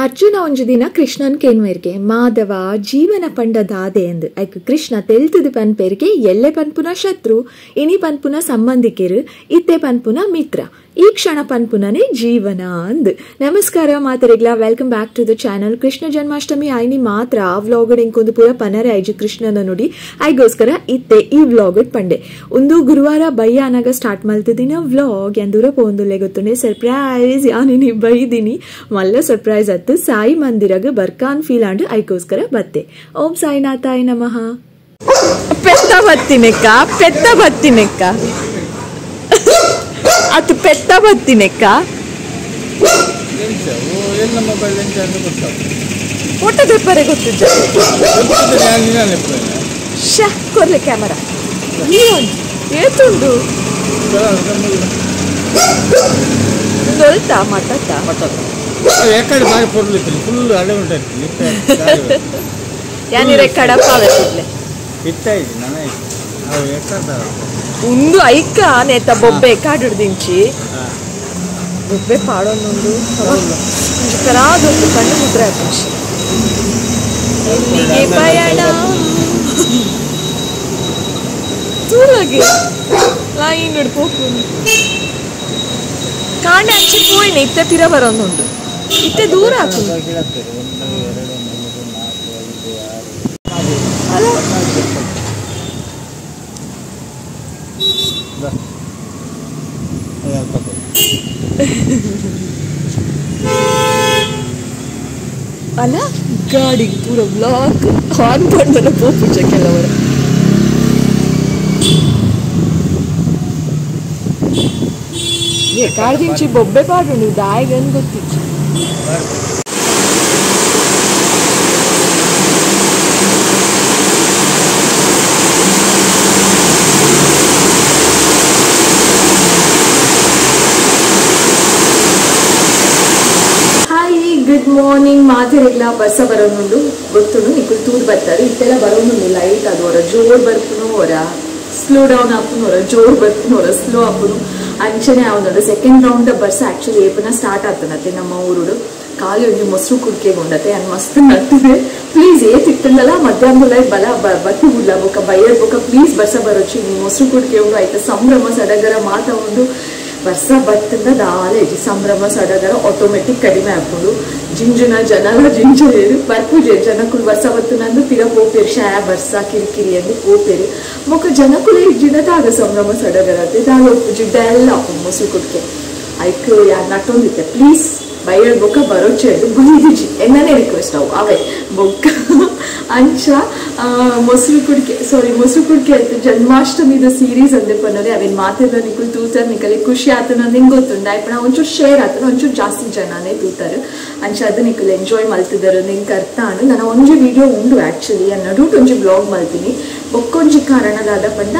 ಅರ್ಜುನ ಒಂಜಿ ದಿನ ಕೃಷ್ಣನ್ ಕೇನ್ವೇರ್ಗೆ ಮಾಧವ ಜೀವನ ಪಂಡ ದಾದೆ ಎಂದು ಐಕ್ ಕೃಷ್ಣ ತೆಲ್ತದ ಪನ್ಪೇರ್ಗೆ ಎಲ್ಲೆ ಪನ್ಪುನ ಶತ್ರು ಇನಿ ಪನ್ಪುನ ಸಂಬಂಧಿಕರು ಇತ್ತೆ ಪನ್ಪುನ ಮಿತ್ರ ಈ ಕ್ಷಣ ಪನ್ಪುನನೇ ಜೀವನ ಅಂದ್. ನಮಸ್ಕಾರ ಮಾತರಿಗ್ಲಾ, welcome back to the channel. Krishna Janmashtami ಆಯ್ನಿ ಮಾತ್ರ ಆ ವ್ಲಾಗ್ ಇಂಕೊಂದು ಪೂರ ಪನರೆ ಆಯ್ಜು ಕೃಷ್ಣನ ನುಡಿ ಐಗೋಸ್ಕರ ಇತ್ತೆ ಈ ವ್ಲಾಗ್ ಪಂಡೆ ಒಂದು ಗುರುವಾರ ಬಯ್ಯ ಅನಾಗ ಸ್ಟಾರ್ಟ್ ಮಲ್ತಿದಿನ ವ್ಲಾಗ್ ಎಂದೂರ ಪೋಂದುಲ್ಲೆ ಗೊತ್ತುಂಡೆ ಸರ್ಪ್ರೈಸ್ ಯಾನಿನಿ ಬೈದಿನಿ ಮಲ್ಲ ಸರ್ಪ್ರೈಸ್ ಅತ್ತು ಸಾಯಿ ಮಂದಿರಗ ಬರ್ಕಾನ್ ಫೀಲ್ ಆಂಡ್ ಐಗೋಸ್ಕರ ಬತ್ತೆ. ಓಂ ಸಾಯಿನಾಥಾಯ ನಮಃ. ಪೆತ್ತ ಬತ್ತಿನೆಕ್ಕ ಪೆತ್ತ ಬತ್ತಿನೆಕ್ಕ ಅದು ಪೆತ್ತ ಬತ್ತಿನೆಕ್ಕ ಫೋಟೋ ಪೇಪರೇ ಗೊತ್ತಿದ್ದ ಕೊರ್ಲೆ ಕ್ಯಾಮರಾ ಏತುಂಡು ದೊಲ್ತಾ ಮಟತ ಯಾನಿರೆ ಕಡಪ ಉಂದು ಐಕ ನೇತ ಬೊಬ್ಬೆ ಕಾಡುಡ್ದಿಂಚಿ ಬೊಬ್ಬೆ ಪಾಡೊಂದುಂಡು ಒಂಜಿ ಕರಾದೊಂದು ಕಣ್ಣು ಮುದ್ರೆ ಆಪುಂಚಿ ಎಲ್ಲಿಗೆ ಪಯಣ ತೂಲಗೆ ಲೈನ್ ಪೋಪುಂಡು ಕಾಂಡೆ ಅಂಚಿ ಪೋಯಿನ ಇತ್ತೆ ಪಿರ ಬರೊಂದುಂಡು ಇತ್ತೆ ದೂರ ಆಪುಂಡು. ಅಲ್ಲ ಅಲ್ಲ ಗಾಡಿಗೆ ಪೂರ ಬ್ಲಾಕ್ ಹಾರ್ನ್ ಪಂಡಲ ಪೋಪುಜ ಕೆಲವರು. ಕಾಡ್ದಿಂಚಿ ಬೊಬ್ಬೆ ಪಾಡುಂಡು ದಾಯಿಗನ್ ಗೊತ್ತಿಚ್ಚು. ಗುಡ್ ಮಾರ್ನಿಂಗ್ ಮಾತೆರೆಗ್ಲ ಬರ್ಸ ಬರೋನುಂಡು ಗೊತ್ತುಂಡು ನಿಕುಲು ತೂರ್ ಬರ್ತಾರೆ ಇತ್ತೆಲ್ಲ ಬರೋನುಂಡು ಲೈಟ್ ಅದು ಹೊರ ಜೋರ್ ಬರ್ಪುನು ಹೊರ ಸ್ಲೋ ಡೌನ್ ಆಪುನು ಹೊರ ಜೋರ್ ಬರ್ಪುನು ಹೊರ ಸ್ಲೋ ಆಪುನು ಅಂಚನೆ ಆವೊಂದುಂಡು. ಸೆಕೆಂಡ್ ರೌಂಡ್ ಬರ್ಸ ಆಕ್ಚುಲಿ ಏಪನ ಸ್ಟಾರ್ಟ್ ಆತನತ್ತೆ ನಮ್ಮ ಊರುಡು ಖಾಲಿ ಒಂಜಿ ಮೊಸರು ಕುಡ್ಕೆ ಗುಂಡತೆ ಅನ್ ಮಸ್ತ್ ನಟ್ಟಿದೆ. ಪ್ಲೀಸ್ ಏತಿತ್ತಂದಲ್ಲ ಮಧ್ಯಾಹ್ನದ ಬಲ ಬತ್ತಿ ಉಡ್ಲ ಬೊಕ ಬೈಯರ್ ಬೊಕ ಪ್ಲೀಸ್ ಬರ್ಸ ಬರೋಚಿ ಮೊಸರು ಕುಡ್ಕೆ ಉಂಡು ಆಯ್ತಾ ಸಂಭ್ರಮ ಸಡಗರ ಮಾತ ಉಂಡು. ಬರ್ಸ ಬತ್ತಂದ ದಾಲೆ ಸಂಭ್ರಮ ಸಡಗರ ಆಟೋಮೆಟಿಕ್ ಕಡಿಮೆ ಆಪುಂಡು. ಜಿಂಜುನ ಜನಲ ಜಿಂಜೇರು ಬರ್ಪುಜೆ ಜನಕುಲು ಬರ್ಸ ಬತ್ತುನಂದು ಪಿರ ಪೋಪೇರು ಶಾ ಬರ್ಸ ಕಿರಿಕಿರಿ ಅಂದು ಪೋಪೇರು ಮೊಕ ಜನಕುಲು ಇಜ್ಜಿನ ದಾಗ ಸಂಭ್ರಮ ಸಡಗರ ದಾಲ ಒಪ್ಪುಜಿ ಡೆಲ್ಲ ಆಪುಂಡು ಮೊಸರು ಕುಡ್ಕೆ ಐಕ್ ಯಾರು ನಟ್ಟೊಂದಿತ್ತೆ ಪ್ಲೀಸ್ ಬೈಯರ್ ಬೊಕ್ಕ ಬರೋಚೆ ಬೈದಿಜಿ ಎನ್ನನೇ ರಿಕ್ವೆಸ್ಟ್ ಅವು ಅವೇ ಬೊಕ್ಕ ಅಂಚ ಮೊಸರು ಕುಡ್ಕೆ ಸಾರಿ ಮೊಸರು ಕುಡ್ಕೆ ಆಯ್ತು. ಜನ್ಮಾಷ್ಟಮಿದ ಸೀರೀಸ್ ಅಂದೆ ಪನ್ನೋರೆ ಅವೇನು ಮಾತಾಡ ನಿಕುಲ್ ತೂತಾರೆ ನಿಕಲೆ ಖುಷಿ ಆತನ ನಿಂಗೆ ಗೊತ್ತುಂಡು ಆಯ್ಪಣ ಒಂಚೂರು ಶೇರ್ ಆತನ ಒಂಚೂರು ಜಾಸ್ತಿ ಜನನೇ ತೂತಾರೆ ಅಂಚ ಅದು ನಿಕುಲ್ ಎಂಜಾಯ್ ಮಲ್ತಿದ್ದಾರೆ ನಿಂಗೆ ಅರ್ಥ ಅನ್ನು. ನಾನು ಒಂಜಿ ವಿಡಿಯೋ ಉಂಡು ಆ್ಯಕ್ಚುಲಿ ನಡುಟ್ ಒಂಜಿ ಬ್ಲಾಗ್ ಮಲ್ತೀನಿ ಬೊಕ್ಕೊಂಜಿ ಕಾರಣದಾದ ಪಂಡ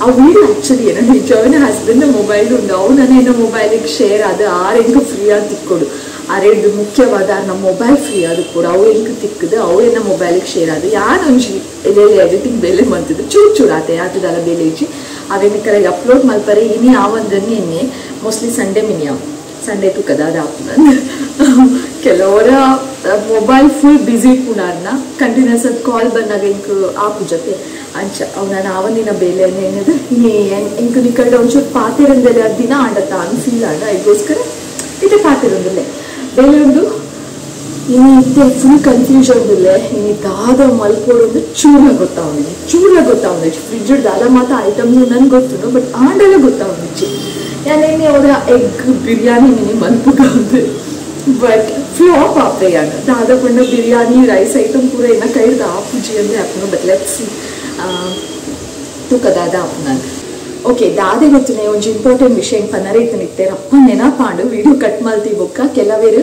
ಆ ವಿಡಿಯೋ ಆ್ಯಕ್ಚುಲಿ ಏನೋ ನಿಜವನ ಹಸ್ಬೆಂಡ್ ಮೊಬೈಲ್ ಉಂಡು ಅವು ನಾನು ಮೊಬೈಲಿಗೆ ಶೇರ್ ಆದ ಆರು ಹೆಂಗೆ ಫ್ರೀ ಆಗಿ ತಿಕ್ಕೊಡು ಅರೆಡ್ದು ಮುಖ್ಯವಾದ ನಮ್ಮ ಮೊಬೈಲ್ ಫ್ರೀ ಆದ ಕೂಡ ಅವು ಹೆಂಗೆ ತಿಕ್ಕದು ಅವು ಏನ ಮೊಬೈಲಿಗೆ ಶೇರ್ ಆದ ಯಾರು ಒಂಜಿ ಎಲ್ಲೆಲ್ಲಿ ಎಡಿಟಿಂಗ್ ಬೇಲೆ ಮಂತಿದ್ದು ಚೂರು ಚೂರು ಆತೆ ಆತದಲ್ಲ ಬೇಲೆ ಇಜ್ಜಿ ಅವೇನ ಕರೆಗೆ ಅಪ್ಲೋಡ್ ಮಲ್ಪರೆ ಇನಿ ಆವಂದನ್ನೇ ಇನ್ನೆ ಮೋಸ್ಟ್ಲಿ ಸಂಡೇ ಮಿನಿ ಅವು ಸಂಡೇ ತುಕ್ಕದ ಅದು ಆಪುನ ಕೆಲವರ ಮೊಬೈಲ್ ಫುಲ್ ಬ್ಯುಸಿ ಇಪ್ಪುನಾರ್ನ ಕಂಟಿನ್ಯೂಸ್ ಅದು ಕಾಲ್ ಬಂದಾಗ ಇಂಕ್ ಆಪು ಜೊತೆ ಅಂಚ ಅವು ನಾನು ಆವಂದಿನ ಬೇಲೆ ಏನದು ಇಂಕ್ ನಿಕಲ್ಡ ಒಂಚೂರು ಪಾತಿರಂದೆಲ್ಲ ದಿನ ಆಡತ್ತ ಅನ್ ಫೀಲ್ ಆಡ ಇದಕ್ಕೋಸ್ಕರ ಇದು ಪಾತಿರಂದಿಲ್ಲ ಬೇಲೆ ಒಂದು ಇನ್ನು ಇತ್ತೆ ಫುಲ್ ಕನ್ಫ್ಯೂಷನ್ ಇಲ್ಲ ಇನ್ನು ದಾದ ಮಲ್ಪೋಡೊಂದು ಚೂರ ಗೊತ್ತಾವನಿಜಿ ಚೂರ ಗೊತ್ತಾವನಿಜಿ ಫ್ರಿಜ್ ದಾದ ಮಾತ ಐಟಮ್ಸ್ ನನ್ಗೆ ಗೊತ್ತು ಬಟ್ ಆಂಡೆಲ್ಲ ಗೊತ್ತಾವನಿಜಿ ಯಾನೇನೆ ಅವರ ಎಗ್ ಬಿರಿಯಾನಿ ಮಿನಿ ಮಲ್ಪುಗಂದು ಬಟ್ ಫ್ಲಾಪ್ ಆಪೆ ಯಾನ ದಾದ ಪಂಡ ಬಿರಿಯಾನಿ ರೈಸ್ ಐಟಮ್ ಪೂರ ಏನ ಕೈಡ್ದು ಆಪುಜಿ ಅಂದರೆ ಆಪುನು ಬಟ್ let's see ತುಕ ದಾದ ಆಪುನ. ಓಕೆ ದಾದೆ ಗೊತ್ತುನೆ ಒಂಜಿ ಇಂಪಾರ್ಟೆಂಟ್ ವಿಷಯ ಪನ್ನರೆ ಇತ್ತನಿತ್ತೆ ಅಪ್ಪ ನೆನಪಾಂಡು ವಿಡಿಯೋ ಕಟ್ ಮಲ್ತಿ ಬೊಕ್ಕ ಕೆಲವೇರು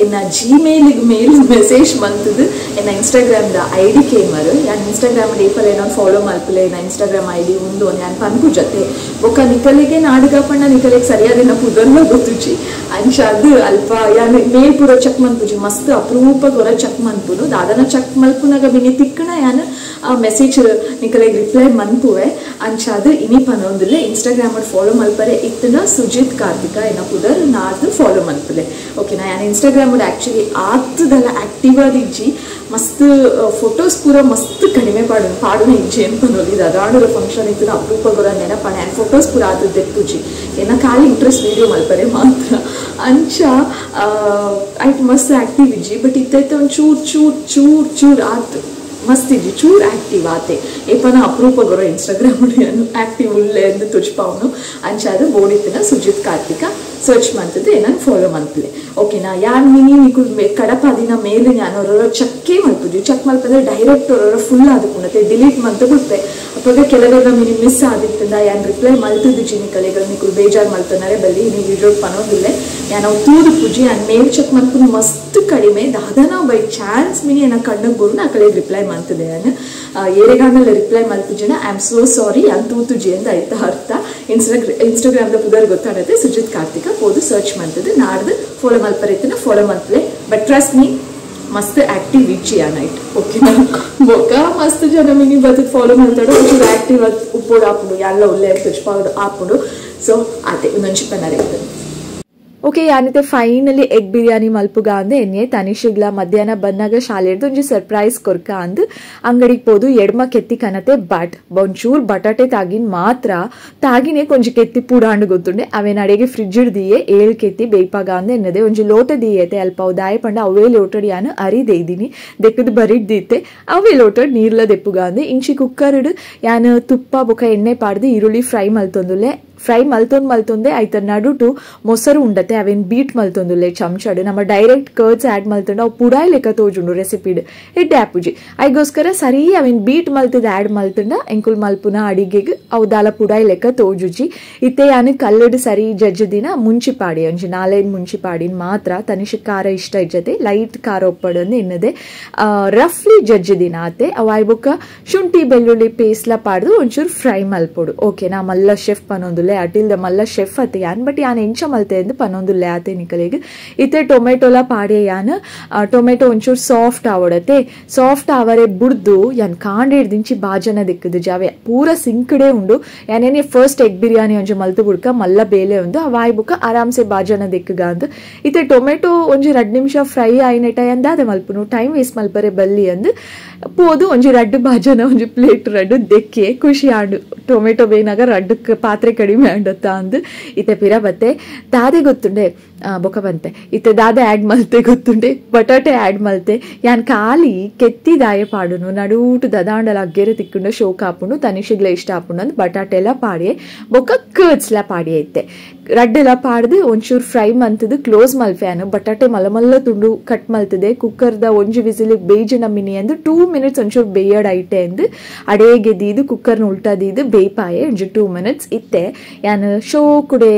ಎನ್ನ ಜಿಮೇಲಿಗೆ ಮೇಲ್ ಮೆಸೇಜ್ ಮಂತದು ಎನ್ನ ಇನ್ಸ್ಟಾಗ್ರಾಮ್ದ I D ಕೇಮರು ಯಾನ್ ಇನ್ಸ್ಟಾಗ್ರಾಮ್ ಏಪಲ್ ಏನೋ ಫಾಲೋ ಮಲ್ಪಲೆ ಎನ್ನ ಇನ್ಸ್ಟಾಗ್ರಾಮ್ I D ಉಂಡು ಯಾನ್ ಪನ್ಪು ಜೊತೆ ಬೊಕ್ಕ ನಿಕಲಿಗೆ ನಾಡುಗ ಪಂಡ ನಿಕಲಿಗೆ ಸರಿಯಾದ ಪುದರ್ಲ ಗೊತ್ತುಜಿ ಅಂಚ ಅದು ಅಲ್ಪ ಯಾನ್ ಮೇಲ್ ಪೂರ ಚೆಕ್ ಮನ್ಪುಜಿ ಮಸ್ತ್ ಅಪರೂಪ ಗೊರ ಚೆಕ್ ಮನ್ಪುನು ದಾದನ ಚೆಕ್ ಮಲ್ಪುನಾಗ ಮಿನಿ ತಿಕ್ಕಣ ಯಾನ್ ಆ ಮೆಸೇಜ್ ನಿಕಲಿಗೆ ರಿಪ್ಲೈ ಮನ್ಪುವೆ ಅಂಚ ಅದು ಇನಿ ಪನೊಂದುಲ್ಲೆ ಇನ್ಸ್ಟಾಗ್ರಾಮ್ ಫಾಲೋ ಮಲ್ಪರೆ ಇತ್ತನ ಸುಜಿತ್ ಕಾರ್ತಿಕ ಎನ್ನ ಪುದರ್ ನಾಡ್ದು ಫಾಲೋ ಮಲ್ಪಲೆ ಓಕೆನಾ. ಯಾನ್ ಇನ್ಸ್ಟಾಗ್ರಾಮ್ ಆಕ್ಚುಲಿ ಆತದಲ್ಲ ಆಕ್ಟಿವ್ ಆದಿಜ್ಜಿ ಮಸ್ತ್ ಫೋಟೋಸ್ ಪೂರ ಮಸ್ತ್ ಕಡಿಮೆ ಪಾಡುನ ಇಜ್ಜಿ ಅಂತ ಪನೊಲಿ ದಾದಾಂಡರ ಫಂಕ್ಷನ್ ಇತ್ತು ಅಪರೂಪಗೊರ ನೆನಪಾಣ ಯಾನ್ ಫೋಟೋಸ್ ಪೂರ ಆತದ ದೆಪ್ಪುಜಿ ಎನ್ನ ಖಾಲಿ ಇಂಟ್ರೆಸ್ಟ್ ವೀಡಿಯೋ ಮಲ್ಪರೆ ಮಾತ್ರ ಅಂಚ ಐಟ್ ಮಸ್ತ್ ಆಕ್ಟಿವ್ ಇಜ್ಜಿ ಬಟ್ ಇತ್ತೈತೆ ಒಂದು ಚೂರ್ ಚೂರ್ ಚೂರ್ ಚೂರ್ ಆತು ಮಸ್ತ್ ಇಜ್ಜಿ ಚೂರ್ ಆಕ್ಟಿವ್ ಆತೆ ಏಪನ ಅಪರೂಪಗೊರ ಇನ್ಸ್ಟಾಗ್ರಾಮ್ ಆಕ್ಟಿವ್ ಉಲ್ಲೆ ಎಂದು ತುಚ್ಪಾವನು ಅಂಚಾದ ಬೋಡಿತ್ತಿನ ಸುಜಿತ್ ಕಾರ್ತಿಕ ಸರ್ಚ್ ಮಂತದ್ದು ಏನನ್ನು ಫಾಲೋ ಮಲ್ಪಲೆ ಓಕೆನಾ. ಯಾನ್ ಮಿನಿ ನಿಕುಲ್ ಕಡಪಾದಿನ ಮೇಲೆ ನಾನು ಅವರವರ ಚಕ್ಕೇ ಮಲ್ಪುಜಿ ಚೆಕ್ ಮಲ್ಪಂದ್ರೆ ಡೈರೆಕ್ಟ್ ಅವರವರ ಫುಲ್ ಆದಕ್ಕುಂಡತೆ ಡಿಲೀಟ್ ಮಂತ ಬಿಡ್ತೆ ಅಪ್ಪಾಗ ಕೆಲವರ ಮಿನಿ ಮಿಸ್ ಆದಿತ್ತಂದ ಯಾನ್ ರಿಪ್ಲೈ ಮಲ್ತದ್ದು ಜಿನಿಕಲೆಗಳು ನಿಕುಲ್ ಬೇಜಾರು ಮಲ್ತನಾರೆ ಬಲ್ಲಿ ನೀ ವಿಡಿಯೋ ಪನೋದಿಲ್ಲ ಯಾನ್ ಅವು ತೂದು ಪೂಜಿ ಯಾನ್ ಮೇಲ್ ಚೆಕ್ ಮಲ್ಪುನು ಮಸ್ತ್ ಕಡಿಮೆ ದಾದನ by chance mini ಏನ ಕಣ್ಣಿಗೆ ಗುರು ನಾ ಕಡೆ ರಿಪ್ಲೈ ಮಂತದೆ ಯಾನ್ ಏರೆಗಾಂಡಲ್ಲ reply ಮಲ್ಪುಜಿನ I am so sorry ಯಾನ್ ತೂತುಜಿ ಅಂತ ಆಯ್ತಾ ಅರ್ಥ. ಇನ್ಸ್ಟಾಗ್ರಾಮ್ದ ಪುದರ್ ಗೊತ್ತಾಡತ್ತೆ ಸುಜಿತ್ ಕಾರ್ತಿಕ ಹೋದು ಸರ್ಚ್ ಮಂತದ್ದು ನಾಡ್ದು ಫಾಲೋ ಮಲ್ಪರೈತನ ಫಾಲೋ ಮಲ್ಪಲೆ but trust me ಮಸ್ತ್ ಆಕ್ಟಿವ್ ಇಜ್ಜಿ ಆ ನೈಟ್ ಓಕೆನಾ. ಬೊಕ್ಕ ಮಸ್ತ್ ಜನ ಮಿನಿ ಬತ್ತದ ಫಾಲೋ ಮಾಡ್ತಾడు ಒಂಚೂರು ಆಕ್ಟಿವ್ ಉಪ್ಪೋಡು ಆಪುಂಡು ಎಲ್ಲ ಒಳ್ಳೆ ತುಚ್ಪಾಡು ಆಪುಂಡು ಸೊ ಅದೇ ಒಂದೊಂದು ಪನ್ನರೆ ಇತ್ತು ಓಕೆ. ಯಾನಿತೆ ಫೈನಲಿ ಎಗ್ ಬಿರಿಯಾನಿ ಮಲ್ಪುಗ ಅಂದೆ ಎನ್ನೆ ತನಿಷಿಗ್ಲ ಮಧ್ಯಾಹ್ನ ಬಂದಾಗ ಶಾಲೆಡ್ದು ಒಂಜಿ ಸರ್ಪ್ರೈಸ್ ಕೊರ್ಕ ಅಂದ್ ಅಂಗಡಿಗೆ ಪೋದು ಎಡ್ಮ ಕೆತ್ತಿ ಕನತೆ ಬಟ್ ಒಂಚೂರು ಬಟಾಟೆ ತಾಗಿನ ಮಾತ್ರ ತಾಗಿನೇ ಕೊಂಚ ಕೆತ್ತಿ ಪೂಡಾಂಡು ಗೊತ್ತುಂಡೆ ಅವೇನ ಅಡೆಗೆ ಫ್ರಿಜ್ ದಿಯೇ ಏಳು ಕೆತ್ತಿ ಬೇಯ್ಪಾಗ ಅಂದೆ ಎನ್ನದೆ ಒಂಜಿ ಲೋಟ ದಿಯತೆ ಅಲ್ಪ ದಾಯ ಪಂಡ ಅವೇ ಲೋಟಡ್ ಯಾನು ಅರಿ ದೇಯ್ದಿನಿ ದೆಕ್ಕದ ಬರಿಡ್ದಿತ್ತೆ ಅವೇ ಲೋಟಡ್ ನೀರ್ಲ ದೆಪ್ಪುಗ ಅಂದೆ ಇಂಚಿ ಕುಕ್ಕರ್ಡ್ ಯಾನು ತುಪ್ಪ ಬೊಕ ಎಣ್ಣೆ ಪಾಡ್ದು ಈರುಳ್ಳಿ ಫ್ರೈ ಮಲ್ತೊಂದುಲ್ಲೆ ಫ್ರೈ ಮಲ್ತೊಂದು ಮಲ್ತೊಂದೆ ಐತ ನಡುಟು ಮೊಸರು ಉಂಡತೆ ಅವೇನು ಬೀಟ್ ಮಲ್ತೊಂದುಲ್ಲೆ ಚಮಚಡು ನಮ್ಮ direct curds add ಮಲ್ತೊಂಡು ಅವು ಪುಡಾಯ್ ಲೆಕ್ಕ ತೋಜುಂಡು ರೆಸಿಪಿಡ್ ಎಡ್ಡೆ ಆಪುಜಿ ಐಗೋಸ್ಕರ ಸರಿ ಅವೇನು ಬೀಟ್ ಮಲ್ತದ ಆ್ಯಡ್ ಮಲ್ತುಂಡ ಎಂಕುಲ್ ಮಲ್ಪುನ ಅಡಿಗೆಗೆ ಅವು ದಾಲ ಪುಡಾಯ್ ಲೆಕ್ಕ ತೋಜುಜಿ. ಇತ್ತೆ ಯಾನು ಕಲ್ಲಡು ಸರಿ ಜಜ್ಜ ದಿನ ಮುಂಚಿ ಪಾಡಿ ಒಂಜಿ ನಾಲೈದು ಮುಂಚಿ ಪಾಡಿನ ಮಾತ್ರ ತನಿಷ್ ಖಾರ ಇಷ್ಟ ಇಜ್ಜತೆ ಲೈಟ್ ಖಾರ ಒಪ್ಪಡಂದು ಎನ್ನದೆ ರಫ್ಲಿ ಜಜ್ಜ ದಿನ ಆತೆ ಅವು ಆಯ್ಬೊಕ್ಕ ಶುಂಠಿ ಬೆಳ್ಳುಳ್ಳಿ ಪೇಸ್ಲ ಪಾಡ್ದು ಒಂಚೂರು ಫ್ರೈ ಮಲ್ಪೊಡು ಓಕೆನಾ. ಮಲ್ಲ ಶೆಫ್ ಪನೊಂದುಲ್ಲೆ ಅಟಿಲ್ದ ಮಲ್ಲ ಶೆಫ್ ಅತ್ತೆ ಯಾನ್ ಬಟ್ ಯಾನ್ ಎಂಚ ಮಲ್ತೆ ಎಂದು ಪನೊಂದುಲ್ಲೆ ಆತೆ ನಿಕಲೆಗ್ ಇತ್ತೆ ಟೊಮೆಟೊಲ ಪಾಡೆ ಯಾನ್ ಟೊಮೆಟೊ ಒಂಚೂರು ಸಾಫ್ಟ್ ಆವಡತೆ ಸಾಫ್ಟ್ ಆವರೆ ಬುಡ್ದು ಯಾನ್ ಕಾಂಡೇಡ್ದಿಂಚಿ ಬಾಜನ ದಿಕ್ಕದು ಜಾವೆ ಪೂರ ಸಿಂಕಡೆ ಉಂಡು ಯಾನೇನೆ ಫಸ್ಟ್ ಎಗ್ ಬಿರಿಯಾನಿ ಒಂಜಿ ಮಲ್ತು ಬುಡ್ಕ ಮಲ್ಲ ಬೇಲೆ ಉಂಡು ಆ ವಾಯ್ ಬುಕ್ಕ ಆರಾಮ್ಸೆ ಬಾಜನ ದಿಕ್ಕಗ ಅಂದ್ ಇತ್ತೆ ಟೊಮೆಟೊ ಒಂಜಿ 2 ನಿಮಿಷ ಫ್ರೈ ಆಯ್ನೆಟ ಅಂದಾದೆ ಮಲ್ಪುನು ಟೈಮ್ ವೇಸ್ಟ್ ಮಲ್ಪರೆ ಬಲ್ಲಿ ಅಂದ್ ಪೋದು ಒಂಜಿ ರಡ್ಡು ಬಾಜನ ಒಂಜಿ ಪ್ಲೇಟ್ ರಡ್ಡು ದೆಕ್ಕೆ ಖುಷಿ ಆಂಡು ಟೊಮೆಟೊ ಬೇನಾಗ ರಡ್ಡು ಪಾತ್ರೆ ಕಡಿಮೆ ಅಂಡತ್ತ ಅಂದು ಇತ್ತೆ ಪಿರ ಬತ್ತೆ ದಾದೆ ಗೊತ್ತುಂಡೆ ಬೊಕ ಬಂತೆ ಇತ್ತೆ ದಾದೆ ಆ್ಯಡ್ ಮಲ್ತೆ ಗೊತ್ತುಂಡೆ ಬಟಾಟೆ ಆ್ಯಡ್ ಮಲ್ತೆ ಯಾನ್ ಖಾಲಿ ಕೆತ್ತಿ ದಾಯ ಪಾಡುನು ನಡೂಟು ದದಾಂಡಲ ಅಗ್ಗೆರೆ ತಿಕ್ಕೊಂಡು ಶೋಕ್ ಆಪುಂಡು ತನಿಷಿಗ್ಲ ಇಷ್ಟ ಆಪುಂಡು ಅಂದ್ ಬಟಾಟೆ ಎಲ್ಲ ಪಾಡಿಯೆ ಬೊಕ ಕರ್ಡ್ಸ್ಲ ಪಾಡಿಯೆ ಇತ್ತೆ ರಡ್ಡೆಲ್ಲ ಪಾಡ್ದು ಒಂಚೂರು ಫ್ರೈ ಮಂತದ್ದು ಕ್ಲೋಸ್ ಮಲ್ಫೆ ಬಟಾಟೆ ಮಲ್ಲ ಮಲ್ಲ ತುಂಡು ಕಟ್ ಮಲ್ತದೆ ಕುಕ್ಕರ್ದ ಒಂಜಿ ವಿಸಿಲಿಗೆ ಬೇಯ್ಜನ ಮಿನಿ ಅಂದು 2 ಮಿನಿಟ್ಸ್ ಒಂಚೂರು ಬೇಯಡ್ ಐಟೆ ಅಂದು ಅಡೇಗೆ ದೀದು ಕುಕ್ಕರ್ನ ಉಲ್ಟಾದೀದು ಬೇಯ್ಪಾಯೆ ಒಂಜಿ 2 ಮಿನಿಟ್ಸ್ ಇತ್ತೆ ಯಾನ್ ಶೋ ಕುಡೆ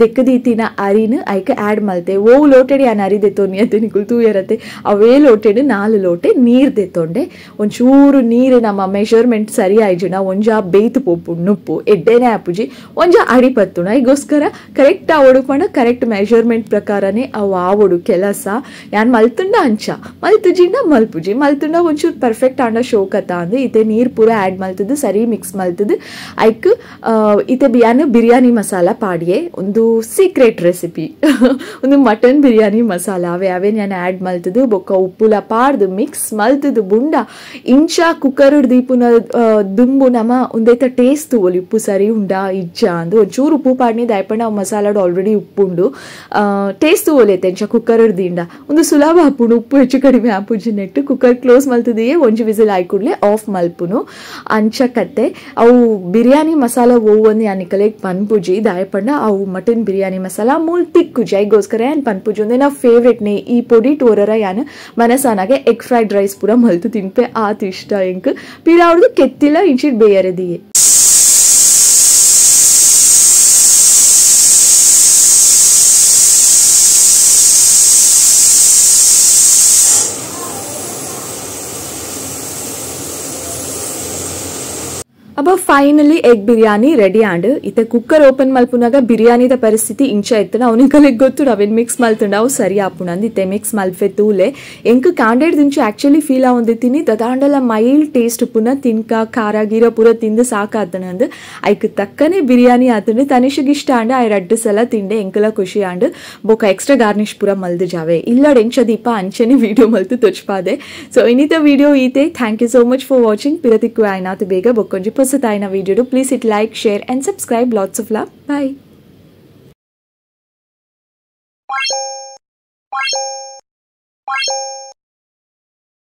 ದೆಕ್ಕದೀತಿನ ಅರಿನ ಐಕ ಆ್ಯಡ್ ಮಲ್ತೆ ಓ ಲೋಟೆಡ್ ಯಾನ್ ಅರಿ ದೆತ್ತೊನಿ ಅತ್ತೆ ನಿಕುಲ್ ತೂಯರತ್ತೆ ಅವೇ ಲೋಟೆಡ್ 4 ಲೋಟೆ ನೀರು ದೆತ್ತೊಂಡೆ ಒಂಚೂರು ನೀರು ನಮ್ಮ ಮೆಷರ್ಮೆಂಟ್ ಸರಿ ಆಯ್ಜುನ ಒಂಜಾ ಬೇಯ್ತು ಪೋಪು ನುಪ್ಪು ಎಡ್ಡೆನೇ ಆಪುಜಿ ಒಂಜಾ ಅಡಿ ಪತ್ತುಣ ಈಗೋಸ್ಕರ ಕರೆಕ್ಟ್ ಆವಡು ಪಂಡ ಕರೆಕ್ಟ್ ಮೆಷರ್ಮೆಂಟ್ ಪ್ರಕಾರನೇ ಅವು ಆವಡು ಕೆಲಸ ಯಾನ್ ಮಲ್ತುಂಡ ಅಂಚ ಮಲ್ತುಜಿಂಡ ಮಲ್ಪುಜಿ ಮಲ್ತುಂಡ ಒಂಚೂರು ಪರ್ಫೆಕ್ಟ್ ಆಂಡ ಶೋಕತ ಅಂದು ಇತ್ತೆ ನೀರು ಪೂರ ಆ್ಯಡ್ ಮಲ್ತದ್ದು ಸರಿ ಮಿಕ್ಸ್ ಮಲ್ತದ್ದು ಐಕ್ ಇತ್ತೆ ಯಾನು ಬಿರಿಯಾನಿ ಮಸಾಲ ಪಾಡಿಯೆ ಒಂದು ಸೀಕ್ರೆಟ್ ರೆಸಿಪಿ ಒಂದು ಮಟನ್ ಬಿರಿಯಾನಿ ಮಸಾಲ ಅವೇ ಅವೇ ನಾನು ಆ್ಯಡ್ ಮಲ್ತದ್ದು ಬೊಕ್ಕ ಉಪ್ಪುಲ ಪಾಡ್ದು ಮಿಕ್ಸ್ ಮಲ್ತದ್ದು ಬುಂಡ ಇಂಚ ಕುಕ್ಕರ್ ದೀಪುನ ದುಂಬು ನಮ್ಮ ಒಂದೈತ ಟೇಸ್ಟ್ ಒಲಿ ಉಪ್ಪು ಸರಿ ಉಂಡಾ ಇಜ್ಜ ಅಂದು ಒಂಚೂರು ಉಪ್ಪು ಪಾಡ್ನಿ ದಾಯಪಂಡ ಅವು ಮಸಾಲಾಡು ಆಲ್ರೆಡಿ ಉಪ್ಪುಂಡು ಟೇಸ್ಟ್ ಒಲೈತೆ ಇಂಚ ಕುಕ್ಕರ್ ದಿಂಡ ಒಂದು ಸುಲಭ ಆಪುಂಡು ಉಪ್ಪು ಹೆಚ್ಚು ಕಡಿಮೆ ಆಪುಜಿ ನೆಟ್ಟು ಕುಕ್ಕರ್ ಕ್ಲೋಸ್ ಮಲ್ತದೆಯೇ ಒಂಜಿ ವಿಸಿಲ್ ಆಯ್ಕೂಡ್ಲೆ ಆಫ್ ಮಲ್ಪುನು ಅಂಚ ಕತ್ತೆ ಅವು ಬಿರಿಯಾನಿ ಮಸಾಲ ಓವೊಂದು ಯಾನಿಕಲೆ ಪನ್ಪುಜಿ ದಾಯಪಂಡ ಅವು ಮಟನ್ ಬಿರಿಯಾನಿ ಮಸಾಲ ಮೂಲ್ ತಿಕ್ಕು ಜೈಗೋಸ್ಕರ ಯಾನ್ ಪನ್ಪುಜಿ ಒಂದೇ ನಾವು ಫೇವ್ರೆಟ್ ನೇ ಈ ಪೊಡಿ ಟೋರರ ಯಾನ್ ಮನಸಾನಾಗೆ egg fried rice ಪೂರ ಮಲ್ತು ತಿನ್ಪೆ ಆತ ಇಷ್ಟ ಎಂಕ್ ಪಿರಾವ್ದು ಕೆತ್ತಿಲ್ಲ ಇಂಚಿಟ್ ಬೇಯರದಿಯೇ. ಅಬ್ಬ ಫೈನಲಿ ಎಗ್ ಬಿರಿಯಾನಿ ರೆಡಿ ಆಂಡ್. ಇತ್ತೆ ಕುಕ್ಕರ್ ಓಪನ್ ಮಲ್ಪುನಾಗ ಬಿರಿಯಾನಿದ ಪರಿಸ್ಥಿತಿ ಇಂಚ ಇತ್ತು. ಅವನಿಗೆ ಗೊತ್ತು ಅವೇನು ಮಿಕ್ಸ್ ಮಲ್ತುಂಡ ಅವು ಸರಿ ಆಪುಂಡು ಇತ್ತೆ ಮಿಕ್ಸ್ ಮಲ್ಪೆ ತೂಲೆ. ಎಂಕ್ ಕಾಂಡೇಡ್ ದಿಂಚು ಆಕ್ಚುಲಿ ಫೀಲ್ ಆವೊಂದಿತ್ತೀನಿ ದದಾಂಡಲ ಮೈಲ್ಡ್ ಟೇಸ್ಟ್ ಉಪ್ಪುನ ತಿನ್ಕ ಖಾರ ಗೀರ ಪೂರ ತಿಂದು ಸಾಕಾತನಂದು. ಐಕ್ ತಕ್ಕನೆ ಬಿರಿಯಾನಿ ಆತಂಡು. ತನಿಷಗ್ ಇಷ್ಟ ಆಂಡ್, ಆಯ್ ರಡ್ಡು ಸಲ ತಿಂಡೆ, ಎಂಕಲ ಖುಷಿ ಆಂಡ್. ಬೊಕ ಎಕ್ಸ್ಟ್ರಾ ಗಾರ್ನಿಶ್ ಪೂರ ಮಲ್ದು ಜಾವೆ. ಇಲ್ಲಡ್ ಎಂಚ ದೀಪ ಅಂಚನೆ ವಿಡಿಯೋ ಮಲ್ತು ತೊಚ್ಪಾದೆ. ಸೊ ಇನ್ನಿತ ವಿಡಿಯೋ ಈತೆ. Thank you so much for watching. ಪಿರತಿಕ್ಕು ಆಯ್ನಾತು ಬೇಗ ಬೊಕ್ಕೊಂಜಿ ಹೊಸತಾಯಿನ video. Please hit like, share and subscribe. Lots of love. Bye.